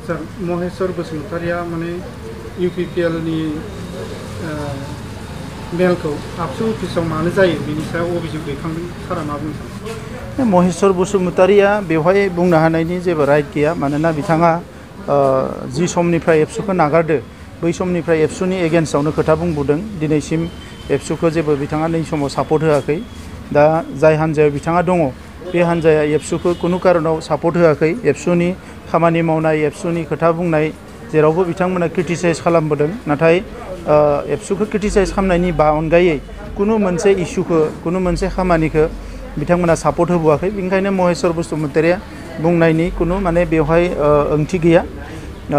Sir, Moheswar Basumatariya माने UPPL नि मेलखौ आबसु अफिसाव मानो जायो बेनि सायाव अभियोग दैखांदों सारा मा बुंनो सानो? महेश्वर बसुमतारिया बेवहाय बुंनो हानायनि जेबो राइट गैया मानोना बिथाङा जि समनिफ्राय एबसुखौ नागारदो बै समनिफ्राय एबसुनि एगेन्स्टआवनो खोथा बुंबोदों दिनैसिम एबसुखौ जेबो बिथाङा नै समाव सापर्ट होआखै दा जाय हान्जायाव बिथाङा दङ बे हान्जाया एबसुखौ कुनु कारनाव सापर्ट होआखै एबसुनि खामानि मावनाय एबसुनि खोथा बुंनाय जेरावबो बिथांमोना क्रिटिसाइज खालामबोदों नाथाय एबसुखौ क्रिटिसाइज खालामनायनि अनगायै कुनु मोनसे इस्युखौ कुनु मोनसे खामानिखौ बिथांमोना सापर्ट होबोआखै बेनिखायनो महेश्वर बसुमतारिया बुंनायनि कुनु माने बेवहाय ओंथि गैया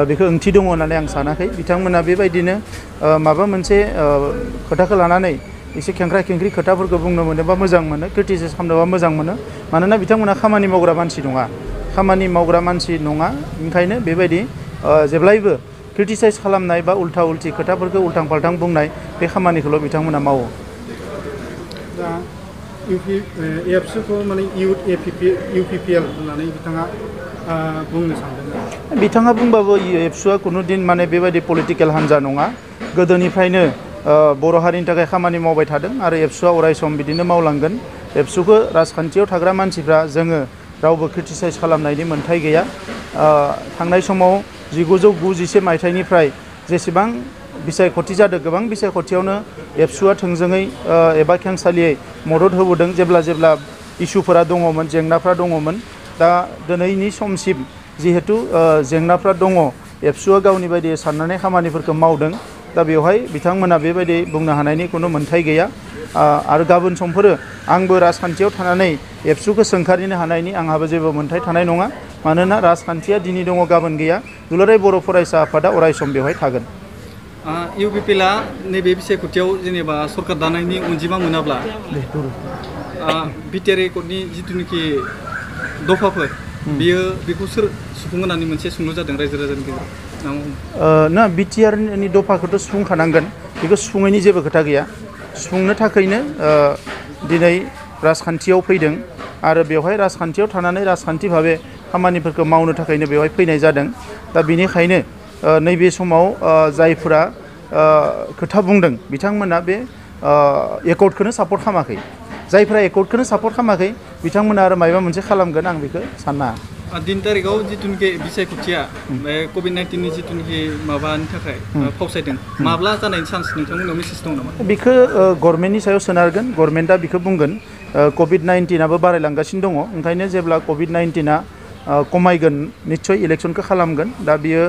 बेखौ ओंथि दङ होननानै आं सानाखै बिथांमोना बेबायदिनो माबा मोनसे खोथाखौ लानानै एसे खेंख्रा खेंख्रि खोथाफोरखौ बुंनो मोनोबा मोजां मोनो क्रिटिसाइज खालामनोबा मोजां मोनो मानोना बिथांमोना खामानि मावग्रा मानसि नङा ओंखायनो बेबायदि जेब्लायबो क्रिटिसाइज खालामनाय बा उल्था उल्थि खोथाफोरखौ उल्थां फाल्थां बुंनाय बे खामानिखौल' बिथांमोना मावो दा एबसुखौ माने UPPL होननानै बिथाङा बुंनो सानदों बिथाङा बुंबाबो एबसुआ कुनु दिन माने बेबायदि पलिटिकेल हान्जा नङा गोदोनिफ्रायनो बर' हारिनि थाखाय खामानि मावबाय थादों आरो एबसुआ अरायसम बिदिनो मावलांगोन एबसुखौ राजखान्थियाव थाग्रा मानसिफ्रा जोङो रावबो क्रिटिसाइज खालामनायनि मोन्थाय गैया थांनाय समाव 1991 मायथाइनिफ्राय जेसेबां बिसायख'थि जादों गोबां बिसायख'थियावनो एबसुआ थोंजोङै एबा खेंसालियै मदद होबोदों जेब्ला इस्युफोरा दङमोन जेंनाफ्रा दङमोन दा दिनैनि समसिम जिहेतु जेंनाफ्रा दङ एबसुआ गावनि बायदि साननानै खामानिफोरखौ मावदों दा बेवहाय बिथांमोना बेबायदि बुंनो हानायनि कुनु मोन्थाय गैया आरो गाबोन समफोरो आंबो राजखान्थियाव थानानै एबसुखौ सोंखारिनो हानायनि आंहाबो जेबो मोन्थाय थानाय नङा मानोना राजखान्थिया दिनै दङ गाबोन गैया दुलाराय बर' फरायसा आफादा अरायसम बेवहाय थागोन UPPLआ नैबे बिसायख'थियाव जेनेबा सरकार दानायनि अनजिमा मोनाब्ला BTR एकर्डनि जिथुनिखि दफाफोर बेखौ सोर सुफुंगोन होननानै मोनसे सोंलु जादों रायजो राजानि गेजेराव ना BTRनि दफाखौथ' सुफुंखानांगोन बेखौ सुफुङैनि जेबो खोथा गैया सुफुंनो थाखायनो दिनै राजखान्थियाव फैदों आरो बेवहाय राजखान्थियाव थानानै राजखान्थि भाबे खामानिफोरखौ मावनो थाखायनो बेवहाय फैनाय जादों दा बेनिखायनो नैबे समाव जायफोरा खोथा बुंदों बिथांमोना बे एकर्डखौनो सापर्ट खालामाखै जायफोरा एकर्डखौनो सापर्ट खालामाखै बिथांमोना आरो माबा मोनसे खालामगोन आं बेखौ साना 3 तारिखआव जिथुनिखि बिसायख'थिया COVID-19नि जिथुनिखि माबानि थाखाय फावसायदों माब्ला जानायनि चान्स नोंथांमोननाव मेसेज दं नामा बेखौ गभर्नमेन्टनि सायाव सोनारगोन गभर्नमेन्टआ बेखौ बुंगोन COVID-19आबो बारायलांगासिनो दङ ओंखायनो जेब्ला COVID-19आ खमायगोन निश्चय इलेक्शनखौ खालामगोन दा बियो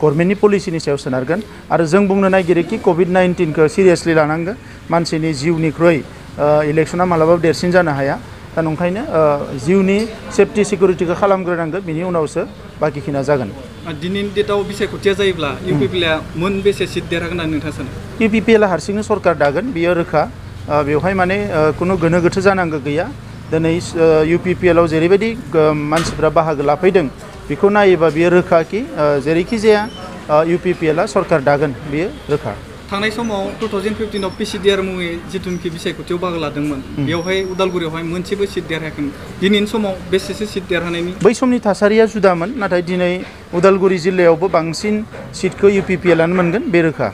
गभर्नमेन्टनि पलिसिनि सायाव सोनारगोन आरो जों बुंनो नागिरो कि COVID-19खौ सिरियासलि लानांगोन मानसिनि जिउनिख्रुइ इलेक्शना मालाबाबो देरसिन जानो हाया दा नंखायनो जिउनि सेफटि सिकिउरिटिखौ खालामग्रोनांगोन बिनि उनावसो बाकिखिना जागोन दिनैनि डेटआव बिसायख'थिया जायोब्ला UPPLआ मोनबेसे सिट देरहागोन होननानै नोंथाङा सानो UPPLआ हारसिंनो सरकार दागोन बियो रोखा बेवहाय माने कुनु गोनो गोथो जानांगौ गैया दिनै UPPLआव जेरैबायदि मानसिफ्रा बाहागो लाफैदों बेखौ नायोबा बियो रोखा कि जेरैखि जाया UPPLआ सरकार दागोन बियो रोखा थांनाय समाव 2015आव PCDR मुङै जिथुनिखि बिसायख'थियाव बाहागो लादोंमोन बेवहाय उदालगुरियावहाय मोनसेबो सिट देरहायाखैमोन दिनैनि समाव बेसेसो सिट देरहानायनि बै समनि थासारिया जुदामोन नाथाय दिनै उदालगुरि जिल्लायावबो बांसिन सिटखौ UPPLआनो मोनगोन बे रोखा